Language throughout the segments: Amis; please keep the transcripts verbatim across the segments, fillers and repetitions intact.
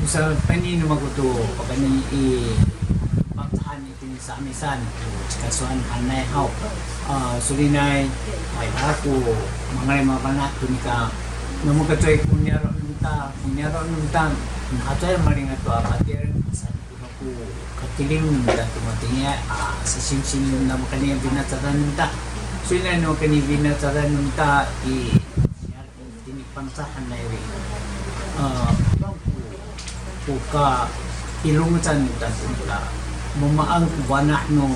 Sa peni no mako to pakayni i Pangcahan itini sa'amisan ko Cikasoan hanay haw. A, solinay, ay, ira ko mangalay mafana' to nika, namo kacoy ko niyaro' no mita, ko niyaro' no mita, namo kacoy malingat to a patireng, saan ko kakilim no mita to matiniay, a, sasimsim no mita makayni finacadan no mita. Solinay no makayni finacadan no mita i, tini Pangcah hanay ri. A, ko, ko kapilongocan no mita to nika, mamaan ko fana' no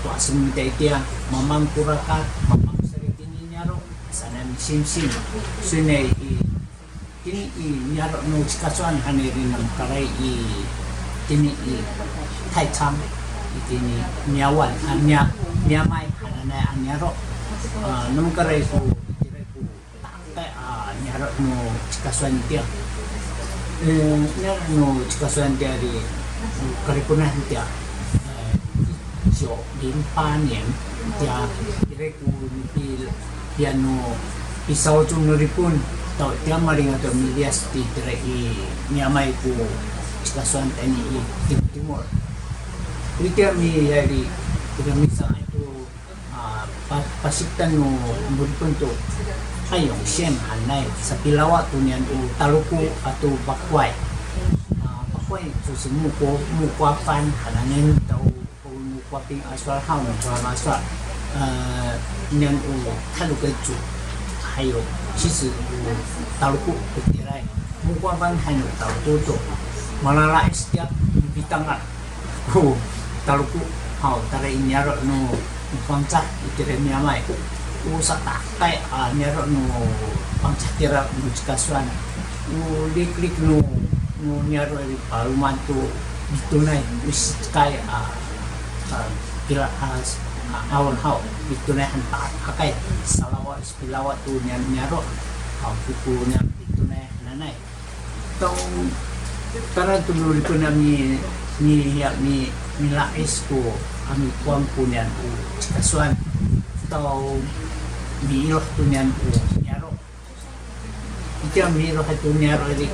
to'as no mita itiya, mamaan ko rakat, mamaan ko sariting niyaro', saan a misimsim. Solinay i, tini i niyaro' no Cikasoan hanay ri, namo karay i, tini i Taycang, itini Miyawan, a, Miya-, Miyamay hananay a niyaro'. A, namo karay ko, itira ko, takay, a, niyaro' no Cikasoan itiya. E, niyaro' no Cikasoan itiya ri, kariponan itiya. E, 一九零八年 itiya, ira ko nipil, ya no pisawcong no Ripon, taw itiya malingat to miliyas itira i Miyamay ko Cikasoan tayni i timtimol. Itiya mi, ya ri, ira misa'ay to, a, pa-, pasiktan no Ripon to, 汉永县 hanay, sapilawa to niyan o Taloko ato Pakoay. A, Pakoay to si Moko, Mokwapan hananay, taw o Mokwapan a sowal haw, Mokwapan a sowal. A, niyan o Taloko to, hayo, 其实 o Taloko ko itiray. Mokwapan hayo Taloko to. Malala'is tiya, mipitangal ko Taloko haw, tara i niyaro' no Pangcah itira Miyamay. O satakay a niyaro' no Pangcah itira no Cikasoan. O liklik no, no niyaro' iri paloma to, mitonay, misikay a, a, kira a, a, 'awol haw, mitonay han ta, hakay, salawa, sapilawa to niyan niyaro' haw, ko, ko niyan mitonay hananay. Taw, tara to no Ripon a mi, mi, ya, mi, mila'is ko a mipowang ko niyan o Cikasoan. Taw, miiloh to niyan o niyaro'. Itiya miiloh to niyaro' iri,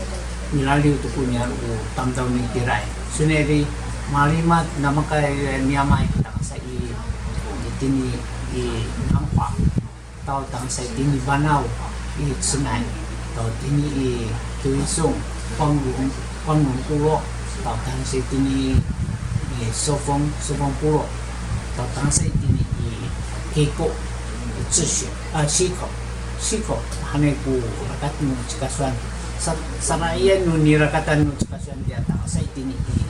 milaliw to ko niyan o tamdaw no itiraay. Solinay iri, malimat, namakay Miyamay, tangasa i, itini i Nangfa. Taw tangasa itini Fanaw i Cengay, taw itini i Kiwisong, Panglong, Panglong Polo, taw tangasa itini i Sofong, Sofong Polo, taw tangasa itini i Kiko, Cesyo, a, Siko, Siko, hanay ko rakat no Cikasoan. Sa, sara'ayan no nirakatan no Cikasoan itiya tangasa itini i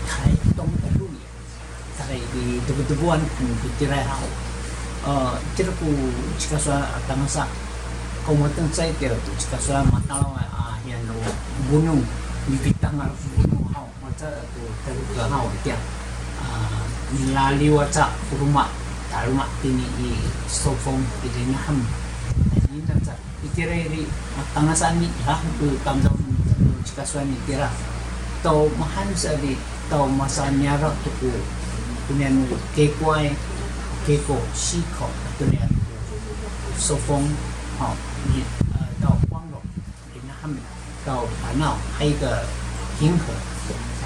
Taytong Elong. Tara i Tobotoboan, hmm, itiraay haw. E, itira ko Cikasoan a tangasa. Kaomaten sa itira ko Cikasoan matalaw a, a, hiyan no bonong, mipitangal bonong haw, maca to Taloko haw itiya. A, milaliw aca ko roma, taloma tini i Sofong, i Linahem. Tayni aca. Itira iri, a, tangasa ni, ha, ko tamdaw no Cikasoan itira. Taw mahaen sa iri, taw masaniyaro' to ko, ko niyan Kikoay, Kiko, Siko, ato niyan Sofong, ha, ni, a, taw Panglong, Linahem, taw Fanaw, hay ka Hinghe.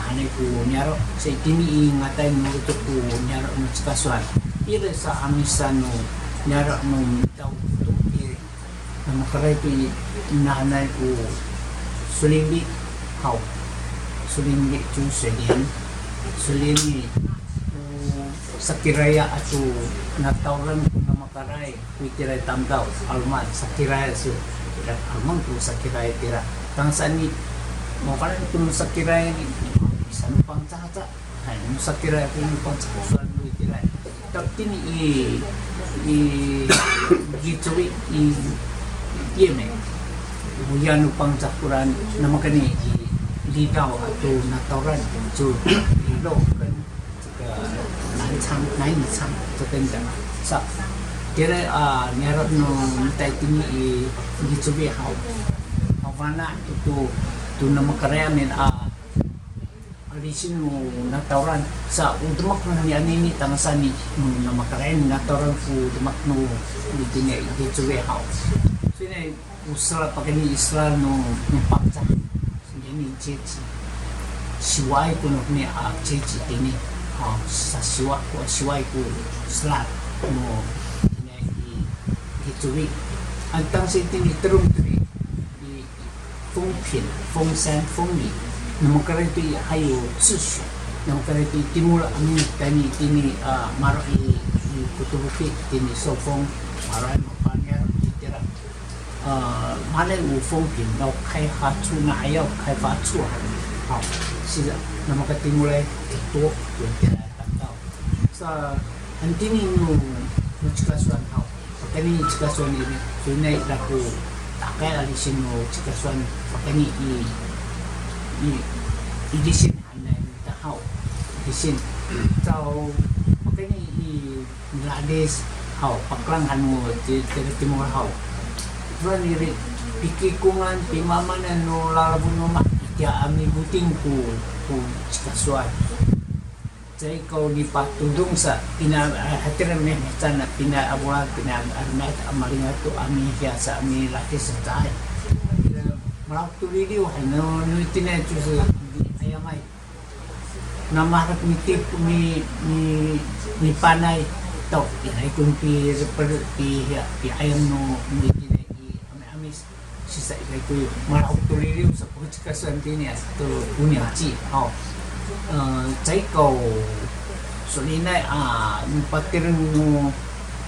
Hanay ko niyaro', sa itini i ngatay no to ko niyaro' no Cikasoan. Ira sa 'amisan no niyaro' no mita to iri. Namo karay to i, inaanay o Solinbi haw. Solinbi to Solin. Solinbi, o Sakiraya ato natawlan ko namo karay ko itiraay tamdaw, 'aloman, Sakiraya so. Ira 'aloman ko Sakiraya itira. Tangasa ni, makaray to no Sakiraya ni, sano Pangcah aca. Hay, no Sakiraya ko no Pangcah ko sowal no itiraay. Tapos itini i, i, Gicowi, i, Yeme. Oya no Pangcah koraan, namo kaeni i Lidaw ato natawlan, 就 Lidaw 跟这个南昌、南宜昌这边的。Sa, itira, a, niyaro' no mita itini i Gicowi haw. Mafana' to, to, to namo karay amin, a, a lisin no natawlan. Sa o demak no niyaan ini tangasa ni, no namo karay no natawlan ko demak no itini i Gicowi haw. Solinay, o sera pakayni i sera no, no Pangcah. Ini 阶级, siwaay ko no honi a 阶级 tini, a, sasiwa ko, siwaay ko selal no honi i, i Cowi. Ano tangasa itini telong toni i, i 丰平, 丰山, 丰里. 那么 kira to i, 还有治水. 那么 kira to i timol a mitayni tini, a, maro' i, i Kotobuki, tini Sofong, maro' i mapaniyaro' itira. A, mahaenay o 丰平 no 开发处 na 'ayaw, 开发处 han. Haw, sila, na makatimolay to, to itira tamdaw. Sa, anini no, no Cikasoan haw. Pakayni Cikasoan i, solinay ira ko, takay a lisin no Cikasoan, pakayni i, i, i lisin hanay mita haw. Lisin. Caw, pakayni i, Miladis haw, pakelang han no ti, tira timol haw. Tora nira, pikikongan, pimamanan no lalafon no mama, itiya a mifoting ko, ko Cikasoan. Caay ko nipatodong sa, pina, a, hatira mihecaan a pina, a, bola, pina, a, mihecaan a malingato, a mihiya sa, a miladis sa caay. Hatira, malak to liliw, hay, no, no itiniay, 就是 'ayamay. Na maherek mitip, mi, mi, mipanay to, iray ko pi, pi, pi, ya, pi'ayam no, no itiniay i, ami, amis, sisa iray ko, malahok to liliw sa ko Cikasoan tini a, to, o niyaci, haw. E, caay ko, solinay, a, no patireng no,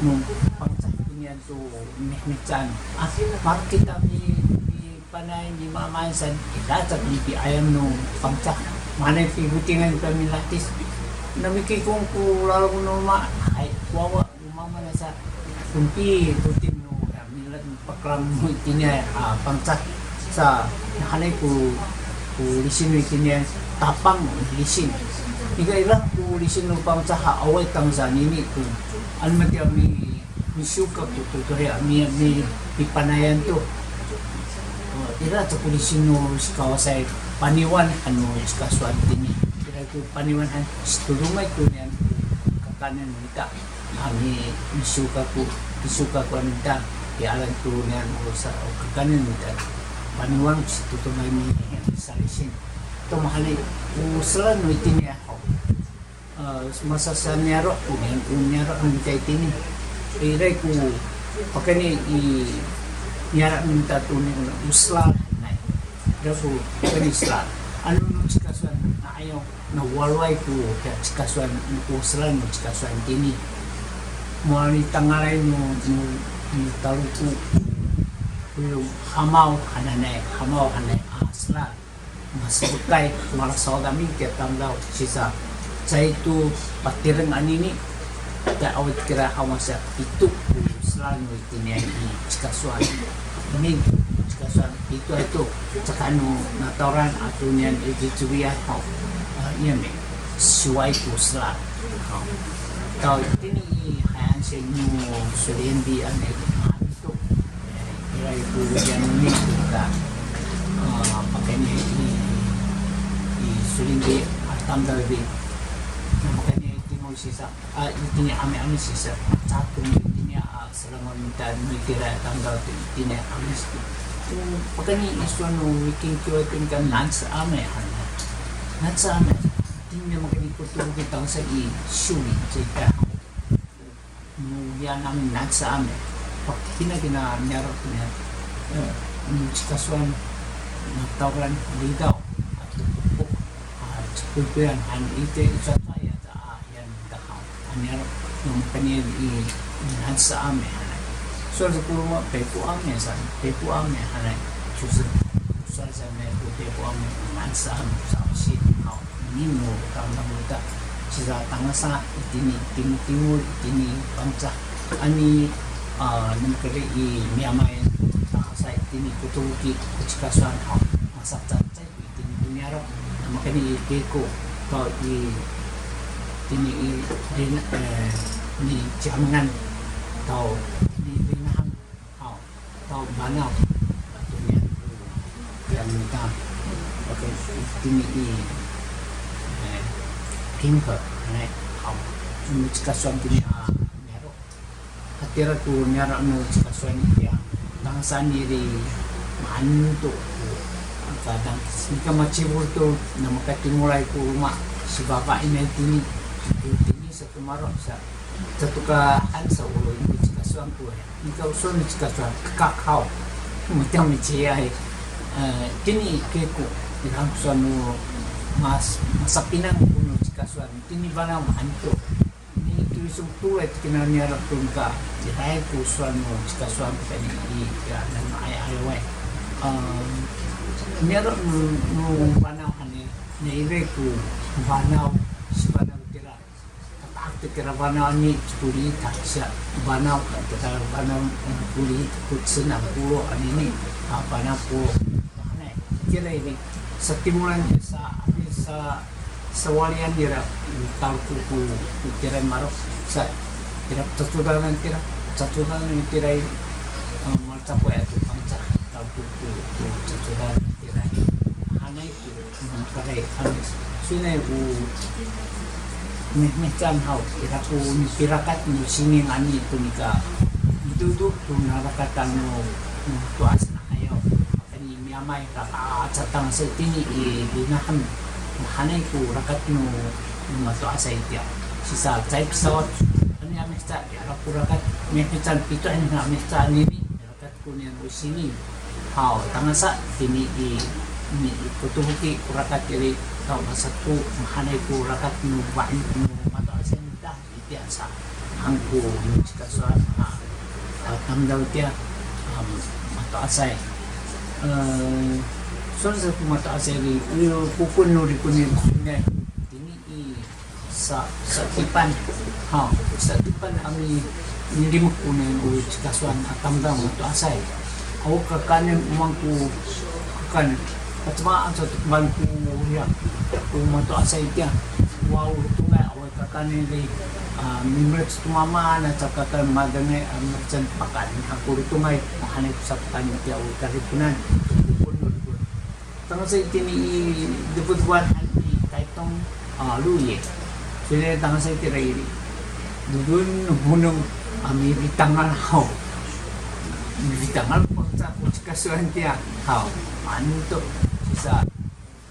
no Pangcah tinian to, mihecaan. A, maherek kita mi, mi, panay ni mamaan san, ira sa ko nipi'ayam no Pangcah. Mahaenay pifotingan to a miladis. Na mikikong ko lalafon no mama, hay, wawa, no mama na sa, ko nipifoting no, a, milad pakelang no itiniay, a, Pangcah. Sa, mahaenay ko, ko lisin no itiniay, tapang no lisin. Nika ira ko lisin no Pangcah, a, awaay tangasa anini ko, ano matiya mi, Misiwkak to, to, to hiya, mi, mi, mipanayan to. O, ira to ko lisin no Cikawasay, paniwan han no Cikasoan tini. Ira ko paniwan han, sitodongay to niyan kakaenen mita. A, mi, misiwkak ko, misiwkak ko mita, pialan to niyan o sa, o kakaenen mita. Paniwan sitodongay mi, salisin. To mahaenay, o selal no itini haw. A, masasaniyaro' ko niyan, o niyaro' no mita itini. Iray ko, pakayni i, niyaro' no mita to niyan, o selal hanay. Ira ko, pakayni selal. Ano no Cikasoan, na 'ayaw, na waloay ko, ya Cikasoan, ko selal no Cikasoan tini. Mowal nitangalay no, no, no Taloko, ko hamaw hananay, hamaw hanay, a, selal. Masefekay, malasawad amin kiya tamdaw, sisa. Caay to patireng anini, ta awit kira haw masa pito ko selal no itiniay i Cikasoan. Amin, Cikasoan, pito ato, caka no natawlan ato niyan i Cicowian haw. A, iya mi, siwaay ko selal. Haw. Taw itini i hayan sa no Solinbi anay, a, pito. Iray ko, yan ni kita, a, pakayni i, i Solinbi a tamdaw i, na pakayni i timol sisa, a, itini ami, ami sisa, caay ko itini, a, serangon mita mitira tamdaw to itini ami sisa. O, pakayni i sowal no wikin kiwa to nika 南子阿美 han. 南子阿美. Itini makayni ko to kita sa i Soli, cita. No hiya nami 南子阿美. Pakina kina niyaro' kina, e, no Cikasoan, no tawlan Ligaw, ato Pokpok, a, Cikoykoyan han ita i, caka ya ta, a, hiya no tahaw. A niyaro' no makayni i 南子阿美 hanay. Sowal sa ko roma 北部阿美 san, 北部阿美 hanay. Sowal sa, sowal sa ko 北部阿美, 南子阿美 sa, si, haw. Nini no tamdaw no mita, sisa tangasa itini, timtimol itini Pangcah. Ani, a, no makeri i miyamaen, tangasa itini ko Tohoki, ko Cikasoan haw. Masacacay itini ko niyaro'. No makeri i Kiko, taw i, itini i, rin, e, ni Cihangan, taw ni Rinahang. Haw, taw Banaw, ato niyan, yan mita. Okay, itini i, e, 平和, ne, haw. No Cikasoan tini, a, niyaro'. Hatira ko niyaro' no Cikasoan itiya. Tangasa nira i, maan to ko, Kadang, nika macibor to, na makatimolay ko loma', sifafainay tini, tini sato maro' sa, sato ka han sa o, ino cikasoan ko, nika o sowal no cikasoan, kaka haw, mita miciyaay, e, tini keko, ira ko sowal no mas, masapinang ko no cikasoan, tini fanaw han to. Ni to iso to, e, to kina niyaro' to nika, iraay ko sowal no cikasoan to kani i, ya, nano ay, ay, way. Em, niyaro' no, no fanaw han i, na ira ko fanaw, sifanaw tira. Tata'ak to kira fanaw ni, ciko liit, ta, siya, fanaw, kira fanaw, e, ko liit, ko cen a polo, anini, a, fanaw polo. Hanay, kira iri, satimolan sa, sa, sawalian nira, taloko ko, ko itiraay maro', sa, ira cacodadan tira, cacodadan itiraay, e, malecakoy ato Pangcah, taloko ko, ko cacodadan itiraay. Hanay ko, makaray, hanay. So'elinay ko, mihmihcaan haw, ira ko nipirakat no sining ani to nika, midodo to narakatan no, no to'as na ayaw. Kani miyamay, raka, a, catang sa itini i linahem. Mahaenay ko rakat no, no mato'asay itiya. Sisa caay pesawat. Kani a mihca, ira ko rakat, mihcaan pito'en a mihca anini, rakat ko niyan o sini. Haw, tangasa itini i, ni, i, kotofoki ko rakat iri, taw masato, mahaenay ko rakat no, wa, no mato'asay ita. Itiya sa, han ko no cikasoan, a, a, tamdaw itiya, a, mato'asay. E, sowal sa ko mato'asay ri, e, kokon no riko ni, ni, tini i sa, sa'etipan. Ha, sa'etipan a mi, milimek ko no cikasoan a tamdaw mato'asay. Awa kakaenen, o maan ko kakaenen. Pacemaan sa to ko maan ko, ya, ko mato'asay itiya. Wa, o lotongay, awa kakaenen ri, a, mimelec to mamaan, a, caka kakaenen madengay, a, milecen pakaen, ha, ko lotongay, mahaenay ko sapakaen itiya, o kariponan, ko, ko, ko, tangasa itini i depodepoan han i Taytong, a, 鹿野. So'elinay tangasa itira iri. Dodoen no honong, a, mifitangal haw. Mifitangal Pangcah ko cikasoan itiya haw. Maan to. Sisa,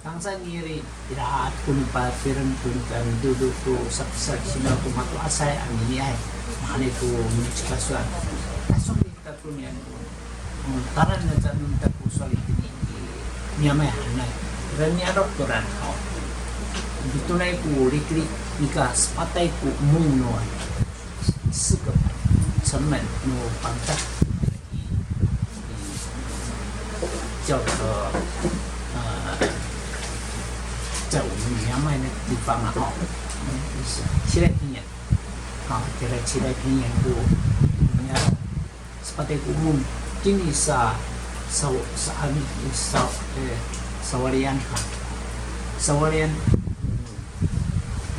tangasa niri, ira to ko nipatireng to nika midodo to sapisa, sina ko mato'asay aniniay. Mahaenay ko no cikasoan. Tasok kita to niyan ko, mm, taran na caay no mita ko sowal itini i, miyamay hanay. Ira niyaro' to ran haw. Ditonay ko liklik nika sepatay ko mong no, 四个城门 no Pangcah. 叫做，呃，在我们原来那个地方啊，哈，嗯，是，七台平原，啊，叫做七台平原，我，我们要 Sepatay ko mong, itini sa, sa, sa, ano, sa, e, sawalian ha. Sawalian,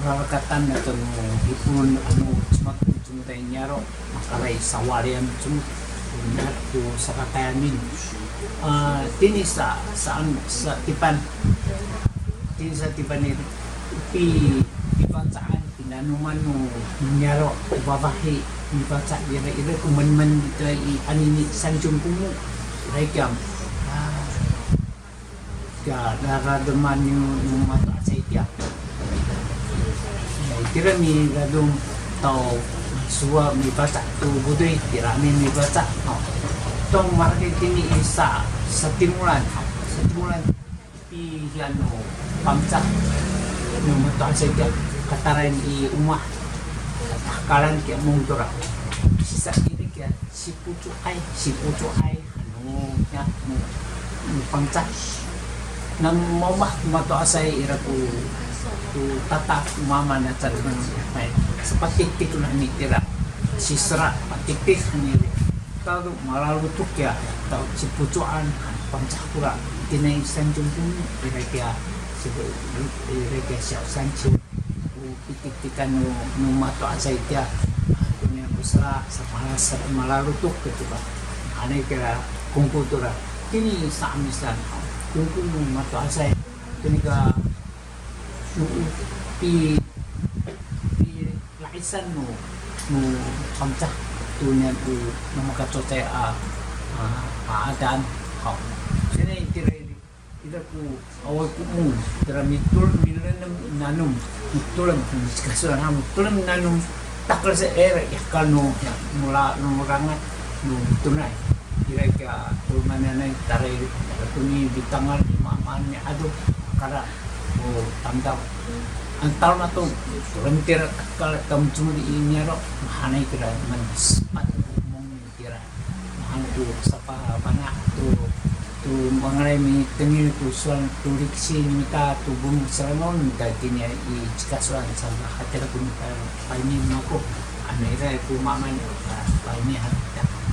rarakatan ato no Hipon, ano, cima to, cima to i niyaro', makaray sawalian, cima to, niyaro' to sakakayamin. A, itini sa, sa, ano, sa'etipan. Itini sa'etipan i, pi, pipaca'an, pinanoman no niyaro', o fafahi, mifaca' ira, ira ko menmen ita i anini sancong komo. Ira kiya, a, kiya rarademan no, no mato'asay kiya. Ya, itira miradom taw sowal mifaca' to fodoy, itira mi mifaca'. O. To maherekay itini i sa, satimolan. Satimolan. Pi, ano, Pangcah no mato'asay kiya, katalaen i omah, tahkalan kiya mong tora. Sisa iri kiya, sipoco'ay, sipoco'ay, ano, ya, no, no Pangcah. Namo maomah ko mato'asay ira ko, ko tata ko mama na caay, ay, sapatiktik ko nani tira. Sisera, patiktik nani. Taw to malalotok kiya, taw cipoco'an, Pangcah kora, itini i sancong komo, ira kiya, ira kiya 小山丘, o pitiktikan no, no mato'asay kiya, to niyan ko sera, sa mala-, sa malalotok kito ka. Anay kira kongko tora, itini sa 'amisan, kongko no mato'asay, to nika, no, pi, pi, la'isan no, no Pangcah to niyan ko no makacocay a, a, a adaan. Haw. Sini itira i, Ko, awa ko mo, tira mitol, milenem i nanom, mitolem, micikasoan han, mitolem i nanom, takel sa ira, i hekal no, ya, no la, no langat, no mitonay. Ira kiya, to mananay, taray, tira to ni, mitangal, mamaan ni ado, kara, o tamdaw. Antal mato, mitolem tira, takel, tamcong di i niyaro', mahaenay kira, man, sepat, mong ni tira. Mahaen to sapafana' to, to mangalay mitengil to sowal to liksi no mita to Bonok Serangowan, ta itini i cikasoan sa hatira ko mita payni mako. Ano ira ko maamaan, a, payni han ita.